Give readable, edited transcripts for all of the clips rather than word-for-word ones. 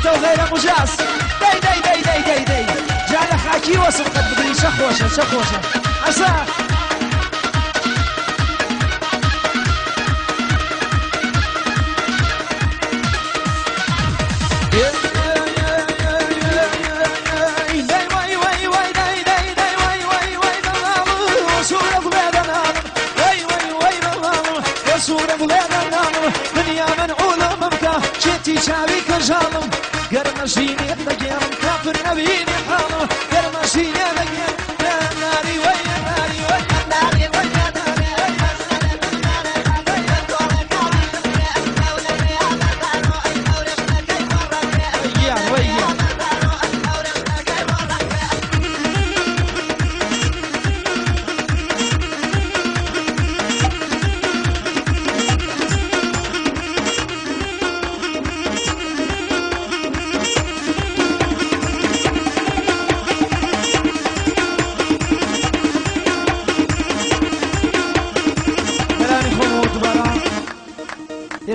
تایبەتە و غەیرە مجاز. دەی دەی دەی دەی دەی دەی جا لە خاکی وەسم قەت بگری چە خۆشە چە خۆشە ئەسا. چاوی کەژاڵم گەرمەژینێ دەگێڕم کافر نەبینێ حاڵم گەرمەژینێ دەگێڕم ناری وەی ناری وەی ناری وەی ناری گیان وەی گیان.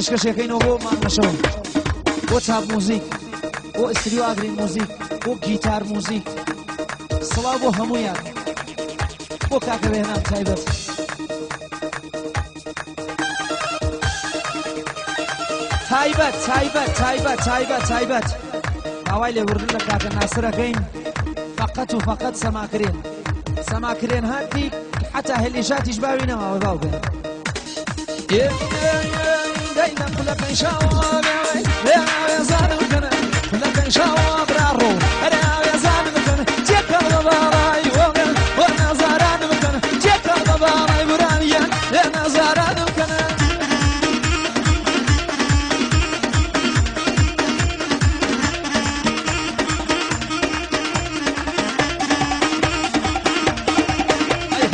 پێشکەشەکەینەوە بۆ مانگەشەوە، بۆ چاپ موزیک، بۆ ئستریۆ ئاگرین موزیک، بۆ گیتار موزیک. سڵاو بۆ هەموویان، بۆ کاکە بێهنام تایبەت. تایبەت تایبەت تایبەت تایبەت تایبەت داوای لێبوردن لە کاکە ناسرەکەین. فقط و فقط سەماکرێن سەماکرێن هاتی حتا هێلیژاتیش باوی نەماوە باوکە.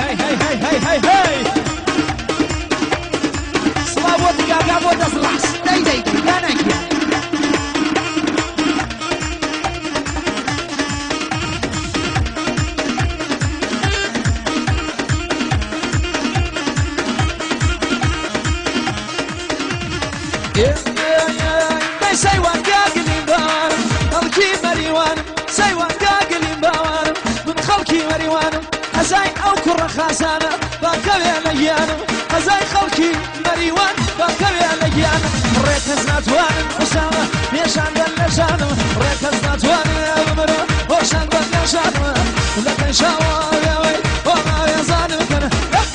هەی هەی هەی سڵاو بۆ دیگاگا بۆ دەست ڕاست. دەی دەی دەی داناگیان. دەی سەیوان گاگلیم باوانم خەڵکی مەریوانم سەیوان گاگلیم باوانم من خەڵکی مەریوانم هەزای ئەو کوڕە خاسانە باکەوێ لە گیانم هەزای خەڵکی مەریوان باکەوێ لە گیانم ڕێکەس ناتوانن حوسامە پێشان دەن لە ژانم ڕێکەس ناتوانن بمرم هۆشان دەن لە ژانم لەکەی شاوە بێوەی بۆ ئاوێزانم بکەن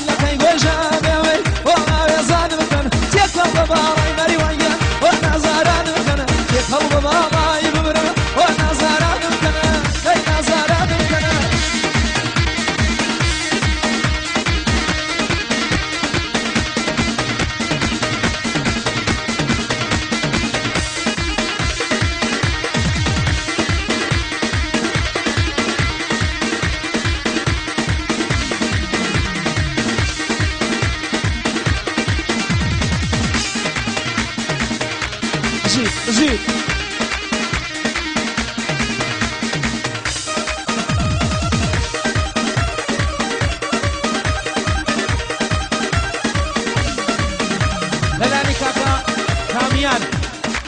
لەکەی گۆژە بێوەی بۆ ئاوێزانم بکەن تێکەڵ بە باڵای مەریوانیان بۆ نازارانم بکەن تێکەڵ بە باڵای بمرم بۆ نازارانم بکەن دەی نازارانم بکەن. زيد زيد لەلانی کاکا کامیان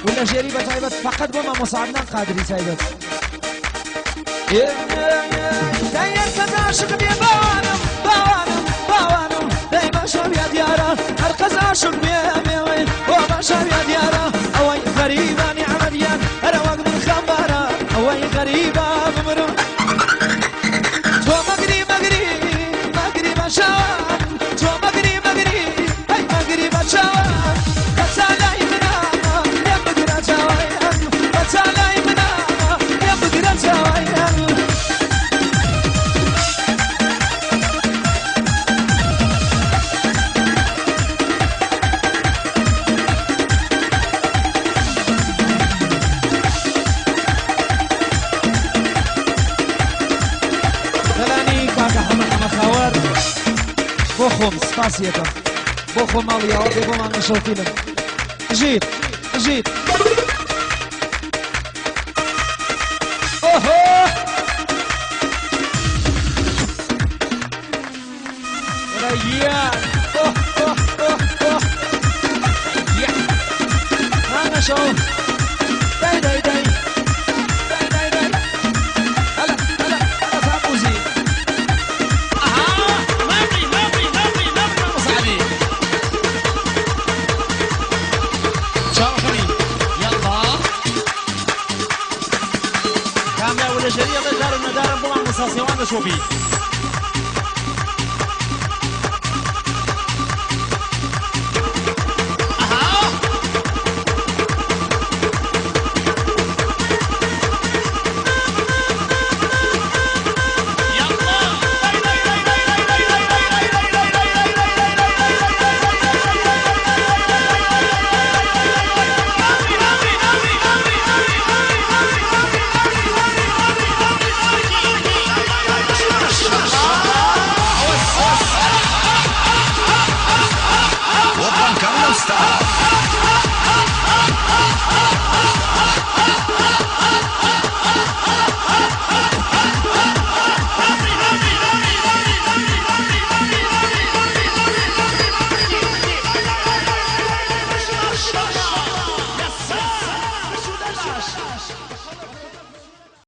و لە ژێری بە تایبەت فقط بۆ مامۆستا عەدنان قادری تایبەت. دەیەکە عاشق بێ باوانم باوانم باوانم دەی بەشەویا دیارە هەر قەز عاشق بێ بێوەی بۆ بەشەویا دیارە ئەوەی غەریبە نیعمەتیان هەرە وەک من خەمبارە ئەوەی غەریبە بمرم تۆ مەگری مەگری مەگری بە چاوان تۆ مەگری مەگری هەی مەگری بە چاوان بەچا لای منە لێم بگرە چاوەیان بەچا لای منە لێم بگرە چاوەیان. بۆ خۆم سپاس یەکەم بۆ خۆم ماڵیاوە بێ بۆ مانگەشەو فیلم. ژیت ژیت ئۆهۆ ڕەیان ئۆه ئۆه ئۆه ئۆه مانگەشەو دەی دەی دەی. لە ژێری ڕێدارم نەدارم بڵام لە ساسێوان دەچۆپی.